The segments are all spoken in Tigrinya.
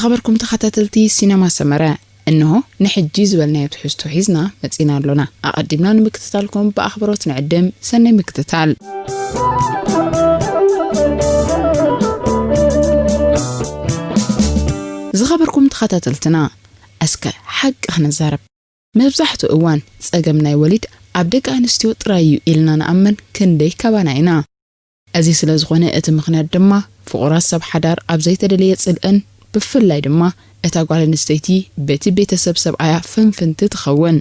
ዝኸበርኩም ተኸታተልቲ ሲነማ ሰመረ፣ እንሆ ንሕጂ ዝበልናዮ ትሕዝቶ ሒዝና መጺና ኣሎና። ኣቐዲምና ንምክትታልኩም ብኣኽብሮት ንዕድም። ሰናይ ምክትታል። ዝኸበርኩም ተኸታተልትና፣ እስከ ሓቂ ክንዛረብ። መብዛሕትኡ እዋን ጸገም ናይ ወሊድ ኣብ ደቂ ኣንስትዮ ጥራይ እዩ ኢልና ንኣምን ክንደይ ካባና ኢና። እዚ ስለ ዝኾነ እቲ ምኽንያት ድማ ፍቑራት ሰብ ሓዳር ኣብ ዘይተደለየ ጽልእን ብፍላይ ድማ እታ ጓል ኣንስተይቲ በቲ ቤተሰብ ሰብኣያ ፍንፍንቲ ትኸውን።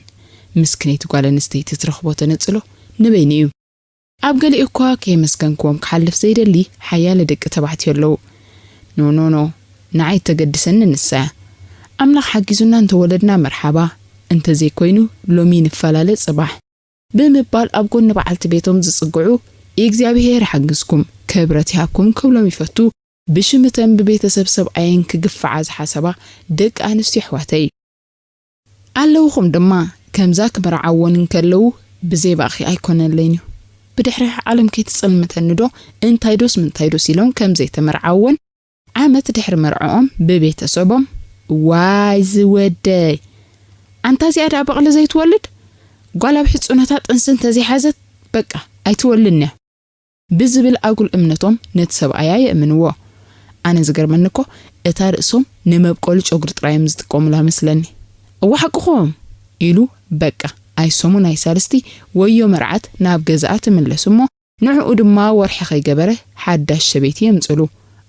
ምስክነይቲ ጓል ኣንስተይቲ ትረኽቦ ተነጽሎ ንበይኑ እዩ። ኣብ ገሊኡ እኳ ከየመስገንክዎም ክሓልፍ ዘይደሊ ሓያለ ደቂ ተባዕትዮ ኣለዉ። ኖ ኖ ኖ፣ ንዓይ ተገድሰኒ ንሳ እያ። ኣምላኽ ሓጊዙና እንተወለድና መርሓባ፣ እንተዘይኮይኑ ሎሚ ንፈላለ ጽባሕ ብምባል ኣብ ጎኒ በዓልቲ ቤቶም ዝጽግዑ፣ እግዚኣብሄር ይሓግዝኩም፣ ክብረት ይሃብኩም ክብሎም ይፈቱ። ብሽምተን ብቤተሰብ ሰብኣየን ክግፍዓ ዝሓሰባ ደቂ ኣንስትዮ ኣሕዋተይ ኣለውኹም ድማ፣ ከምዛ ክምርዓወን እንከለዉ ብዘይ ባእኺ ኣይኮነለይን እዩ። ብድሕሪ ዓለም ከይትጸልምተኒ ዶ እንታይ ዶስ ምንታይ ዶስ ኢሎም ከም ዘይተመርዓወን ዓመት ድሕሪ መርዕኦም ብቤተሰቦም፣ ዋይ ዝወደይ፣ ኣንታ እዚኣ ደኣ በቕሊ ዘይትወልድ ጓል ኣብ ሕጹነታ ጥንሲ እንተዘይሓዘት በቃ ኣይትወልድን እያ ብዝብል ኣጉል እምነቶም ነቲ ሰብኣያ የእምንዎ። ኣነ ዝገርመኒ እኮ እታ ርእሶም ንመብቆሊ ጨጉሪ ጥራይ እዮም ዝጥቀሙላ መስለኒ። እወ ሓቅኹም ኢሉ በቃ ኣይ ሰሙን ኣይ ሳልስቲ ወዮ መርዓት ናብ ገዛኣ ትምለስ እሞ ንዕኡ ድማ ወርሒ ከይገበረ ሓዳሽ ሰበይቲ የምጽሉ።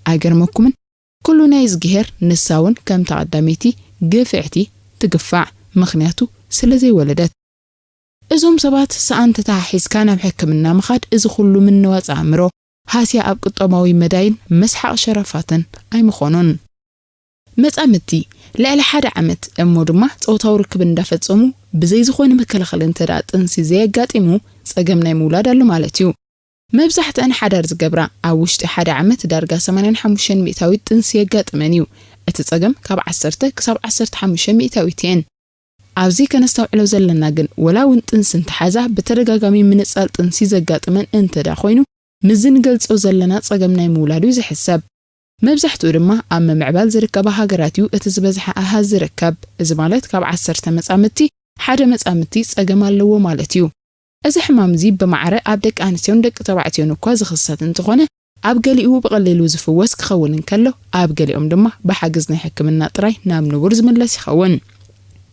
ኣይገርመኩምን? ኩሉ ናይ እዝግሄር ንሳ እውን ከምታ ቀዳመይቲ ግፍዕቲ ትግፋዕ፣ ምኽንያቱ ስለ ዘይወለደት። እዞም ሰባት ሰኣን ተተሓሒዝካ ናብ ሕክምና ምኻድ እዚ ኩሉ ምንዋጽ ኣእምሮ፣ ሃስያ ኣብ ቅጦማዊ መዳይን መስሓቕ ሸረፋትን ኣይምኾኑን። መጻምድቲ ልዕሊ ሓደ ዓመት እሞ ድማ ጾታዊ ርክብ እንዳፈጸሙ ብዘይ ዝኾነ መከላኸሊ እንተ ደኣ ጥንሲ ዘየጋጢሙ ጸገም ናይ ምውላድ ኣሎ ማለት እዩ። መብዛሕትአን ሓዳር ዝገብራ ኣብ ውሽጢ ሓደ ዓመት ዳርጋ ሰማንያን ሓሙሽተን ሚእታዊት ጥንሲ የጋጥመን እዩ። እቲ ጸገም ካብ ዓሰርተ ክሳብ ዓሰርተ ሓሙሽተ ሚእታዊት እየን። ኣብዚ ከነስተውዕሎ ዘለና ግን ወላ እውን ጥንሲ እንተሓዛ ብተደጋጋሚ ምንጻል ጥንሲ ዘጋጥመን እንተ ደኣ ኮይኑ ምስዚ ንገልጾ ዘለና ጸገም ናይ ምውላድ እዩ ዝሕሰብ። መብዛሕትኡ ድማ ኣብ ምምዕባል ዝርከባ ሃገራት እዩ እቲ ዝበዝሐ ኣሃዝ ዝርከብ። እዚ ማለት ካብ ዓሰርተ መጻምድቲ ሓደ መጻምድቲ ጸገም ኣለዎ ማለት እዩ። እዚ ሕማም እዚ ብማዕረ ኣብ ደቂ ኣንስትዮን ደቂ ተባዕትዮን እኳ ዝኽሰት እንተኾነ ኣብ ገሊኡ ብቐሊሉ ዝፍወስ ክኸውን እንከሎ ኣብ ገሊኦም ድማ ብሓገዝ ናይ ሕክምና ጥራይ ናብ ንቡር ዝምለስ ይኸውን።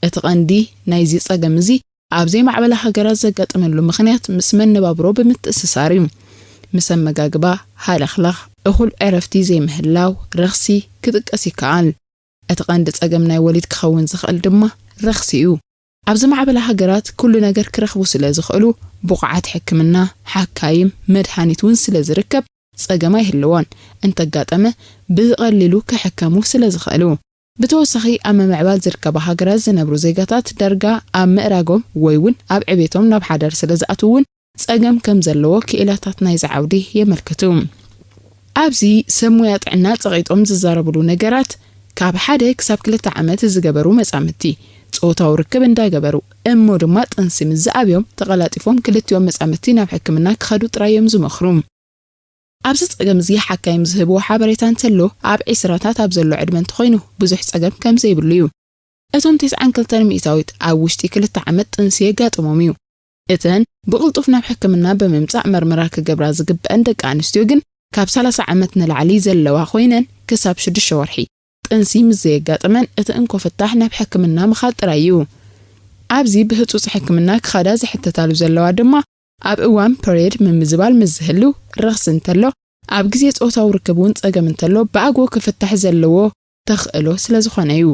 እቲ ቐንዲ ናይዚ ጸገም እዚ ኣብ ዘይማዕበላ ሃገራት ዘጋጥመሉ ምኽንያት ምስ መነባብሮ ብምትእስሳር እዩ። ምስ ኣመጋግባ፣ ሃለኽላኽ፣ እኹል ዕረፍቲ ዘይምህላው፣ ረኽሲ ክጥቀስ ይከኣል። እቲ ቀንዲ ጸገም ናይ ወሊድ ክኸውን ዝኽእል ድማ ረኽሲ እዩ። ኣብ ዝማዕበላ ሃገራት ኩሉ ነገር ክረኽቡ ስለ ዝኽእሉ፣ ብቑዓት ሕክምና፣ ሓካይም፣ መድሃኒት እውን ስለ ዝርከብ ጸገም ኣይህልዎን። እንተጋጠመ ብቐሊሉ ክሕከሙ ስለ ዝኽእሉ። ብተወሳኺ ኣብ ምምዕባል ዝርከባ ሃገራት ዝነብሩ ዜጋታት ዳርጋ ኣብ ምእራጎም ወይ እውን ኣብ ዕቤቶም ናብ ሓዳር ስለ ዝኣትዉ እውን ጸገም ከም ዘለዎ ክኢላታት ናይዚ ዓውዲ የመልክቱ። ኣብዚ ሰብ ሞያ ጥዕና ጸቒጦም ዝዛረብሉ ነገራት ካብ ሓደ ክሳብ ክልተ ዓመት ዝገበሩ መጻምድቲ ጾታዊ ርክብ እንዳገበሩ እሞ ድማ ጥንሲ ምስ ዝኣብዮም ተቐላጢፎም ክልቲኦም መጻምድቲ ናብ ሕክምና ክኸዱ ጥራይ እዮም ዝመኽሩ። ኣብዚ ጸገም እዚ ሓካይም ዝህብዎ ሓበሬታ እንተሎ ኣብ ዒስራታት ኣብ ዘሎ ዕድመ እንተኾይኑ ብዙሕ ጸገም ከም ዘይብሉ እዩ። እቶም ተስዓን ክልተን ሚእታዊት ኣብ ውሽጢ ክልተ ዓመት ጥንሲ የጋጥሞም እዩ። እተን ብቕልጡፍ ናብ ሕክምና ብምምጻእ መርመራ ክገብራ ዝግበአን ደቂ ኣንስትዮ ግን ካብ ሰላሳ ዓመት ንላዕሊ ዘለዋ ኮይነን ክሳብ ሽዱሽተ ወርሒ ጥንሲ ምስ ዘየጋጥመን እቲ እንኮ ፍታሕ ናብ ሕክምና ምኻድ ጥራይ እዩ። ኣብዚ ብህጹጽ ሕክምና ክኸዳ ዝሕተታሉ ዘለዋ ድማ ኣብ እዋን ፐሬድ ምምዝባል ምስ ዝህሉ፣ ረኽሲ እንተሎ፣ ኣብ ግዜ ጾታዊ ርክብ እውን ጸገም እንተሎ ብኣግኡ ክፍታሕ ዘለዎ ተኽእሎ ስለ ዝኾነ እዩ።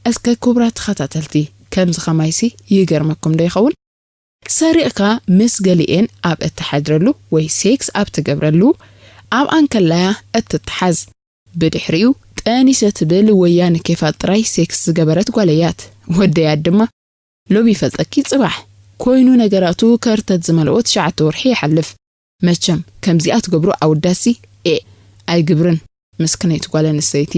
እስከ ክቡራት ተኸታተልቲ፣ ከምዚ ኸማይሲ ይገርመኩም ዶ ይኸውን? ሰሪቕካ ምስ ገሊኤን ኣብ እትሓድረሉ ወይ ሴክስ ኣብ ትገብረሉ፣ ኣብኣን ከላያ እትተሓዝ፣ ብድሕሪኡ ጠኒሰ ትብል ወያ ንኬፋ ጥራይ ሴክስ ዝገበረት ጓል እያት። ወደያት ድማ ሎሚ ይፈልጠኪ ጽባሕ ኮይኑ ነገራቱ ከርተት ዝመልኦ ትሽዓተ ወርሒ ይሓልፍ። መቸም ከምዚኣ ትገብሩ ኣውዳሲ ኤ ኣይግብርን ምስክነይቲ ጓል ኣንስተይቲ።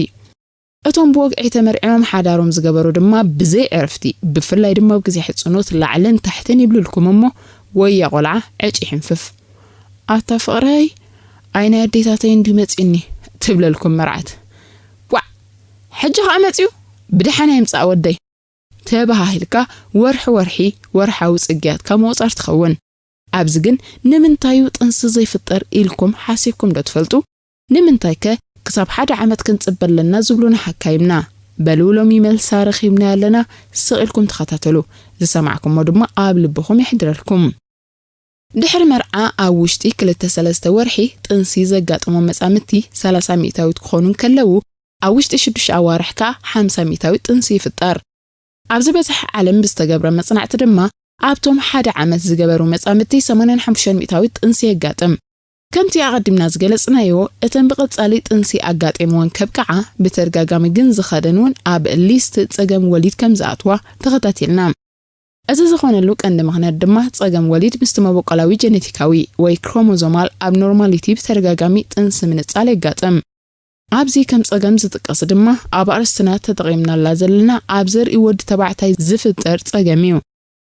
እቶም ብወግዒ ተመርዕዮም ሓዳሮም ዝገበሩ ድማ ብዘይ ዕርፍቲ ብፍላይ ድማ ኣብ ግዜ ሕጽኖት ላዕልን ታሕትን ይብልልኩም እሞ ወያ ቆልዓ ዕጭ ይሕንፍፍ። ኣታ ፍቕረይ ኣይ ናይ ኣዴታተይ እንዲ መጺኒ ትብለልኩም መርዓት። ዋዕ ሕጂ ኸኣ መጺኡ፣ ብደሓን ኣይምጻእ ወደይ ተባሃሂልካ፣ ወርሒ ወርሒ ወርሓዊ ጽግያትካ ምቑጻር ትኸውን። ኣብዚ ግን ንምንታዩ ጥንሲ ዘይፍጠር ኢልኩም ሓሲብኩም ዶ ትፈልጡ? ንምንታይከ ክሳብ ሓደ ዓመት ክንጽበ ኣለና ዝብሉና ሓካይምና? በሉ ሎሚ መልሳ ረኺብና ኣለና፣ ስቕ ኢልኩም ተኸታተሉ። ዝሰማዕኩሞ ድማ ኣብ ልብኹም የሕድረልኩም። ድሕሪ መርዓ ኣብ ውሽጢ ክልተ ሰለስተ ወርሒ ጥንሲ ዘጋጥሞ መጻምድቲ ሰላሳ ሚእታዊት ክኾኑ እንከለዉ፣ ኣብ ውሽጢ ሽዱሽተ ኣዋርሕ ከኣ ሓምሳ ሚእታዊት ጥንሲ ይፍጠር። ኣብ ዝበዝሐ ዓለም ብዝተገብረ መጽናዕቲ ድማ ኣብቶም ሓደ ዓመት ዝገበሩ መጻምድቲ ሰማንያን ሓሙሽተን ሚእታዊት ጥንሲ የጋጥም። ከምቲ ኣቐዲምና ዝገለጽናዮ፣ እተን ብቐጻሊ ጥንሲ ኣጋጢምወን ከብቅዓ ብተደጋጋሚ ግን ዝኸደን እውን ኣብ ሊስት ጸገም ወሊድ ከም ዝኣትዋ ተኸታቲልና። እዚ ዝኾነሉ ቀንዲ ምኽንያት ድማ ጸገም ወሊድ ምስቲ መበቆላዊ ጀነቲካዊ ወይ ክሮሞዞማል ኣብኖርማሊቲ ብተደጋጋሚ ጥንሲ ምንጻል የጋጥም። ኣብዚ ከም ጸገም ዝጥቀስ ድማ ኣብ ኣርእስትና ተጠቒምናላ ዘለና ኣብ ዘርኢ ወዲ ተባዕታይ ዝፍጠር ጸገም እዩ።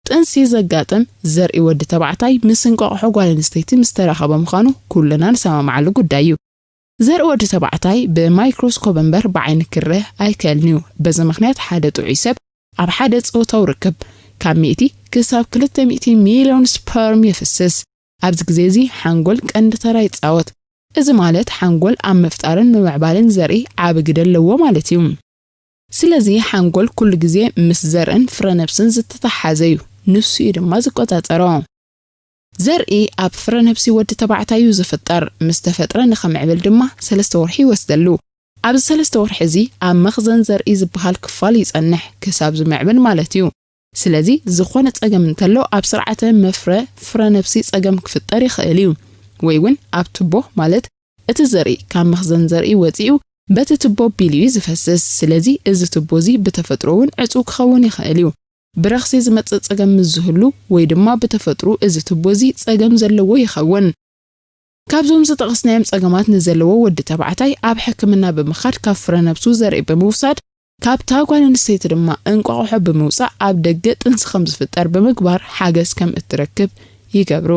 ጥንሲ ዘጋጥም ዘርኢ ወዲ ተባዕታይ ምስ እንቋቑሖ ጓል ኣንስተይቲ ምስ ተራኸበ ምዃኑ ኩልና ንሰማማዓሉ ጉዳይ እዩ። ዘርኢ ወዲ ተባዕታይ ብማይክሮስኮፕ እምበር ብዓይኒ ክረአ ኣይክእልን እዩ። በዚ ምኽንያት ሓደ ጥዑይ ሰብ ኣብ ሓደ ጾታዊ ርክብ ካብ ሚእቲ ክሳብ ክልተ ሚእቲ ሚልዮን ስፐርም የፍስስ። ኣብዚ ግዜ እዚ ሓንጎል ቀንዲ ተራ ይጻወት። እዚ ማለት ሓንጎል ኣብ ምፍጣርን ምምዕባልን ዘርኢ ዓቢ ግደ ኣለዎ ማለት እዩ። ስለዚ ሓንጎል ኩሉ ግዜ ምስ ዘርእን ፍረ ነብስን ዝተተሓሓዘ እዩ። ንሱ እዩ ድማ ዝቆጻጸሮ። ዘርኢ ኣብ ፍረ ነብሲ ወዲ ተባዕታይ እዩ ዝፍጠር። ምስ ተፈጥረ ንኸምዕብል ድማ ሰለስተ ወርሒ ይወስደሉ። ኣብዚ ሰለስተ ወርሒ እዚ ኣብ መኽዘን ዘርኢ ዝበሃል ክፋል ይጸንሕ፣ ክሳብ ዝምዕብል ማለት እዩ። ስለዚ ዝኾነ ጸገም እንተሎ ኣብ ስርዓተ መፍረ ፍረ ነብሲ ጸገም ክፍጠር ይኽእል እዩ። ወይ እውን ኣብ ቱቦ፣ ማለት እቲ ዘርኢ ካብ መኽዘን ዘርኢ ወጺኡ በቲ ቱቦ ኣቢሉ እዩ ዝፈስስ። ስለዚ እዚ ቱቦ እዚ ብተፈጥሮ እውን ዕጹው ክኸውን ይኽእል እዩ። ብረኽሲ ዝመጽእ ጸገም ምስ ዝህሉ ወይ ድማ ብተፈጥሮ እዚ ቱቦ እዚ ጸገም ዘለዎ ይኸውን። ካብዞም ዝጠቐስናዮም ጸገማት ንዘለዎ ወዲ ተባዕታይ ኣብ ሕክምና ብምኻድ ካብ ፍረ ነብሱ ዘርኢ ብምውሳድ ካብታ ጓል ኣንስተይቲ ድማ እንቋቑሖ ብምውጻእ ኣብ ደገ ጥንሲ ከም ዝፍጠር ብምግባር ሓገዝ ከም እትረክብ ይገብሩ።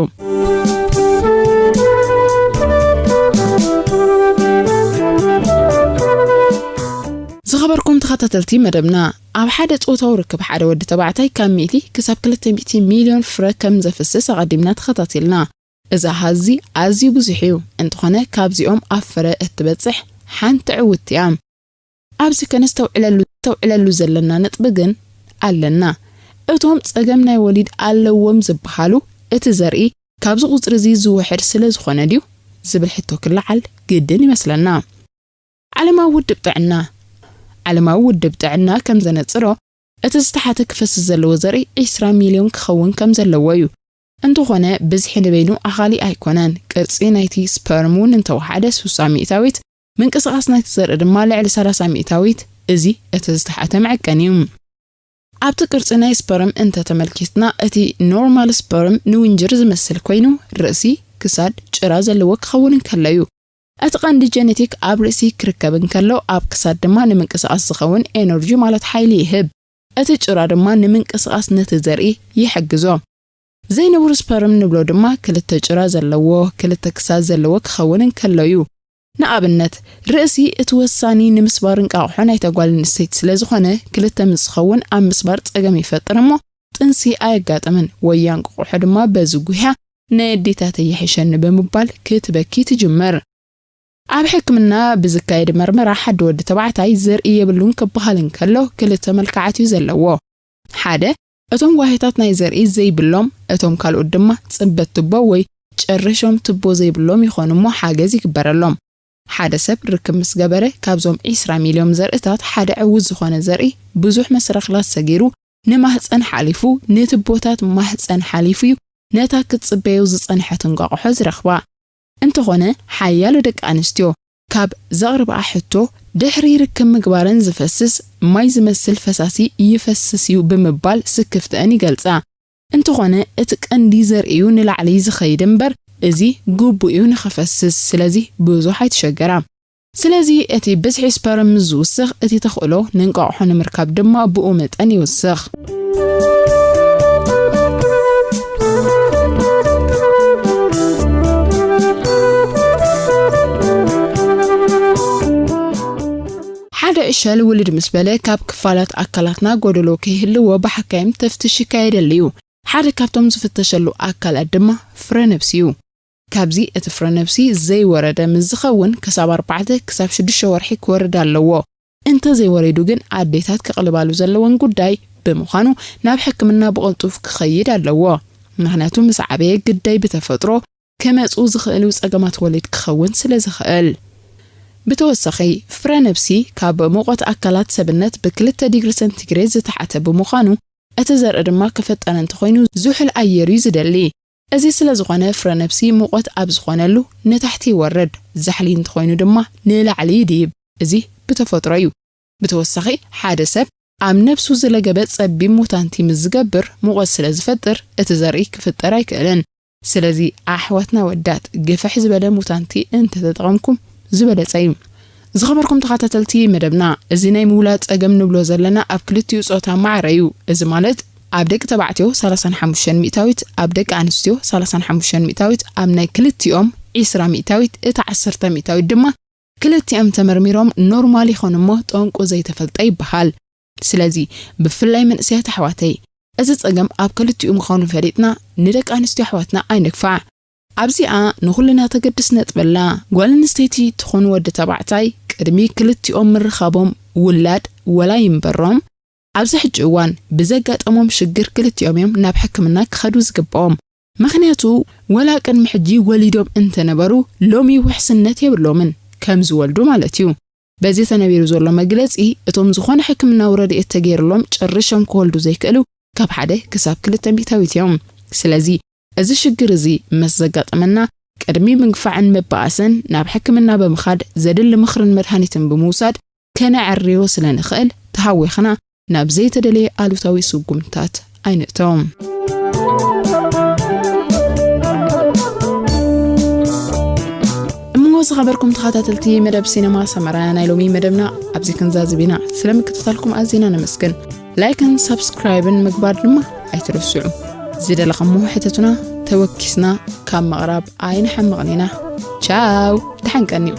ዝኸበርኩም ተኸታተልቲ መደብና፣ ኣብ ሓደ ጾታዊ ርክብ ሓደ ወዲ ተባዕታይ ካብ ሚእቲ ክሳብ ክልተ ሚእቲ ሚልዮን ፍረ ከም ዘፍስስ ኣቐዲምና ተኸታቲልና። እዚ ኣሃዝ እዚ ኣዝዩ ብዙሕ እዩ። እንተኾነ ካብዚኦም ኣብ ፍረ እትበጽሕ ሓንቲ ዕውቲ እያ። ኣብዚ ከነስተውዕለሉ፣ ተውዕለሉ ዘለና ነጥቢ ግን ኣለና። እቶም ጸገም ናይ ወሊድ ኣለዎም ዝበሃሉ፣ እቲ ዘርኢ ካብዚ ቁጽሪ እዚ ዝውሕድ ስለ ዝኾነ ድዩ ዝብል ሕቶ ክለዓል ግድን ይመስለና። ዓለማዊ ውድብ ጥዕና፣ ዓለማዊ ውድብ ጥዕና ከም ዘነጽሮ፣ እቲ ዝተሓተ ክፈስስ ዘለዎ ዘርኢ ዒስራ ሚልዮን ክኸውን ከም ዘለዎ እዩ። እንተኾነ ብዝሒ ንበይኑ ኣኻሊ ኣይኮነን። ቅርጺ ናይቲ ስፐርም እውን እንተወሓደ ስሳ ሚእታዊት፣ ምንቅስቓስ ናይቲ ዘርኢ ድማ ልዕሊ ሰላሳ ሚእታዊት፣ እዚ እቲ ዝተሓተ መዐቀኒ እዩ። ኣብቲ ቅርጺ ናይ ስፐርም እንተተመልኪትና፣ እቲ ኖርማል ስፐርም ንውንጅር ዝመስል ኮይኑ፣ ርእሲ፣ ክሳድ፣ ጭራ ዘለዎ ክኸውን እንከሎ እዩ። እቲ ቀንዲ ጀነቲክ ኣብ ርእሲ ክርከብ እንከሎ፣ ኣብ ክሳድ ድማ ንምንቅስቓስ ዝኸውን ኤነርጂ ማለት ሓይሊ ይህብ። እቲ ጭራ ድማ ንምንቅስቓስ ነቲ ዘርኢ ይሕግዞ። ዘይንቡር ስፐርም ንብሎ ድማ ክልተ ጭራ ዘለዎ፣ ክልተ ክሳድ ዘለዎ ክኸውን እንከሎ እዩ። ንኣብነት፣ ርእሲ እቲ ወሳኒ ንምስባር እንቋቑሖ ናይታ ጓል ኣንስተይቲ ስለ ዝኾነ፣ ክልተ ምስ ዝኸውን ኣብ ምስባር ጸገም ይፈጥር እሞ ጥንሲ ኣየጋጥምን። ወይ እንቋቑሖ ድማ በዚ ጉህያ ናይ ኣዴታተይ ይሕሸኒ ብምባል ክትበኪ ትጅምር። ኣብ ሕክምና ብዝካየድ መርመራ ሓደ ወዲ ተባዕታይ ዘርኢ የብሉን ክበሃል እንከሎ ክልተ መልክዓት እዩ ዘለዎ። ሓደ፣ እቶም ጓሂታት ናይ ዘርኢ ዘይብሎም፣ እቶም ካልኦት ድማ ጽበት ቱቦ ወይ ጨርሾም ቱቦ ዘይብሎም ይኾኑ እሞ ሓገዝ ይግበረሎም። ሓደ ሰብ ርክብ ምስ ገበረ ካብዞም ዒስራ ሚልዮን ዘርእታት ሓደ ዕዉት ዝኾነ ዘርኢ ብዙሕ መሰናኽላት ሰጊሩ ንማህጸን ሓሊፉ ንቱቦታት ማህጸን ሓሊፉ እዩ ነታ ክትጽበዮ ዝጸንሐት እንቋቑሖ ዝረኽባ። እንተኾነ ሓያሎ ደቂ ኣንስትዮ ካብ ዘቕርብኣ ሕቶ ድሕሪ ርክብ ምግባረን ዝፈስስ ማይ ዝመስል ፈሳሲ ይፈስስ እዩ ብምባል ስክፍተአን ይገልጻ። እንተኾነ እቲ ቀንዲ ዘርእዩ ንላዕሊ ዝኸይድ እምበር እዚ ግቡእ እዩ ንኽፈስስ፣ ስለዚ ብዙሕ ኣይትሸገራ። ስለዚ እቲ ብዝሒ ስፐርም ምስ ዝውስኽ እቲ ተኽእሎ ንእንቋቑሖ ንምርካብ ድማ ብኡ መጠን ይውስኽ። ሓደ ዕሸል ውልድ ምስ በለ ካብ ክፋላት ኣካላትና ጎደሎ ከይህልዎ ብሓካይም ተፍትሽ ይካየደሉ እዩ። ሓደ ካብቶም ዝፍተሸሉ ኣካላት ድማ ፍረ ነብሲ እዩ። ካብዚ እቲ ፍረ ነብሲ ዘይወረደ ምስ ዝኸውን ክሳብ ኣርባዕተ ክሳብ ሽዱሽተ ወርሒ ክወርድ ኣለዎ። እንተ ዘይወሪዱ ግን ኣዴታት ክቕልባሉ ዘለወን ጉዳይ ብምዃኑ ናብ ሕክምና ብቕልጡፍ ክኸይድ ኣለዎ። ምኽንያቱ ምስ ዓበየ ግዳይ ብተፈጥሮ ክመጹ ዝኽእሉ ጸገማት ወሊድ ክኸውን ስለ ዝኽእል። ብተወሳኺ ፍረ ነብሲ ካብ ሙቐት ኣካላት ሰብነት ብክልተ ዲግሪ ሰንቲግሬድ ዝተሓተ ብምዃኑ እቲ ዘርኢ ድማ ክፍጠር እንተኾይኑ ዝሑል ኣየር እዩ ዝደሊ። እዚ ስለ ዝኾነ ፍረ ነብሲ ሙቐት ኣብ ዝኾነሉ ንታሕቲ ይወርድ፣ ዛሕሊ እንተኾይኑ ድማ ንላዕሊ ይድይብ። እዚ ብተፈጥሮ እዩ። ብተወሳኺ ሓደ ሰብ ኣብ ነብሱ ዝለገበ ጸቢብ ሙታንቲ ምስ ዝገብር ሙቐት ስለ ዝፈጥር እቲ ዘርኢ ክፍጠር ኣይክእልን። ስለዚ ኣሕዋትና ወዳት ግፍሕ ዝበለ ሙታንቲ እንተተጠቐምኩም ዝበለጸ እዩ። ዝኸበርኩም ተኸታተልቲ መደብና፣ እዚ ናይ ምውላድ ጸገም ንብሎ ዘለና ኣብ ክልቲኡ ጾታ ማዕረ እዩ። እዚ ማለት ኣብ ደቂ ተባዕትዮ ሰላሳን ሓሙሽተን ሚእታዊት፣ ኣብ ደቂ ኣንስትዮ ሰላሳን ሓሙሽተን ሚእታዊት፣ ኣብ ናይ ክልቲኦም ዒስራ ሚእታዊት፣ እታ ዓሰርተ ሚእታዊት ድማ ክልቲኦም ተመርሚሮም ኖርማል ይኾኑ እሞ ጠንቁ ዘይተፈልጠ ይበሃል። ስለዚ ብፍላይ መንእሰያት ኣሕዋተይ እዚ ጸገም ኣብ ክልቲኡ ምዃኑ ፈሊጥና ንደቂ ኣንስትዮ ኣሕዋትና ኣይንግፋዕ። ኣብዚኣ ንኹልና ተገድስ ነጥበላ። ጓል ኣንስተይቲ ትኹን ወዲ ተባዕታይ ቅድሚ ክልቲኦም ምርኻቦም ውላድ ወላ ይንበሮም ኣብዚ ሕጂ እዋን ብዘጋጠሞም ሽግር ክልቲኦም እዮም ናብ ሕክምና ክኸዱ ዝግብኦም። ምኽንያቱ ወላ ቅድሚ ሕጂ ወሊዶም እንተነበሩ ሎሚ ውሕስነት የብሎምን ከም ዝወልዱ ማለት እዩ። በዚ ተነቢሩ ዘሎ መግለጺ እቶም ዝኾነ ሕክምናዊ ረድኤት ተገይርሎም ጨርሾም ክወልዱ ዘይክእሉ ካብ ሓደ ክሳብ ክልተ ሚእታዊት እዮም። ስለዚ እዚ ሽግር እዚ ምስ ዘጋጠመና ቅድሚ ምግፋዕን ምብኣስን ናብ ሕክምና ብምኻድ ዘድሊ ምኽርን መድሃኒትን ብምውሳድ ከነዐርዮ ስለ ንኽእል ተሃዊኽና ናብ ዘይተደለየ ኣሉታዊ ስጉምትታት ኣይንእቶም። እሞ ዝኸበርኩም ተኸታተልቲ መደብ ሲነማ ሰመራ ናይ ሎሚ መደብና ኣብዚ ክንዛዝብ ኢና። ስለ ምክትታልኩም ኣዚና ነመስግን። ላይክን ሳብስክራይብን ምግባር ድማ ኣይትረስዑ። ዝደለኸሞ ሕተቱና ተወኪስና ካብ ምቕራብ ኣይንሓምቕን ኢና። ቻው፣ ደሓን ቀንዩ።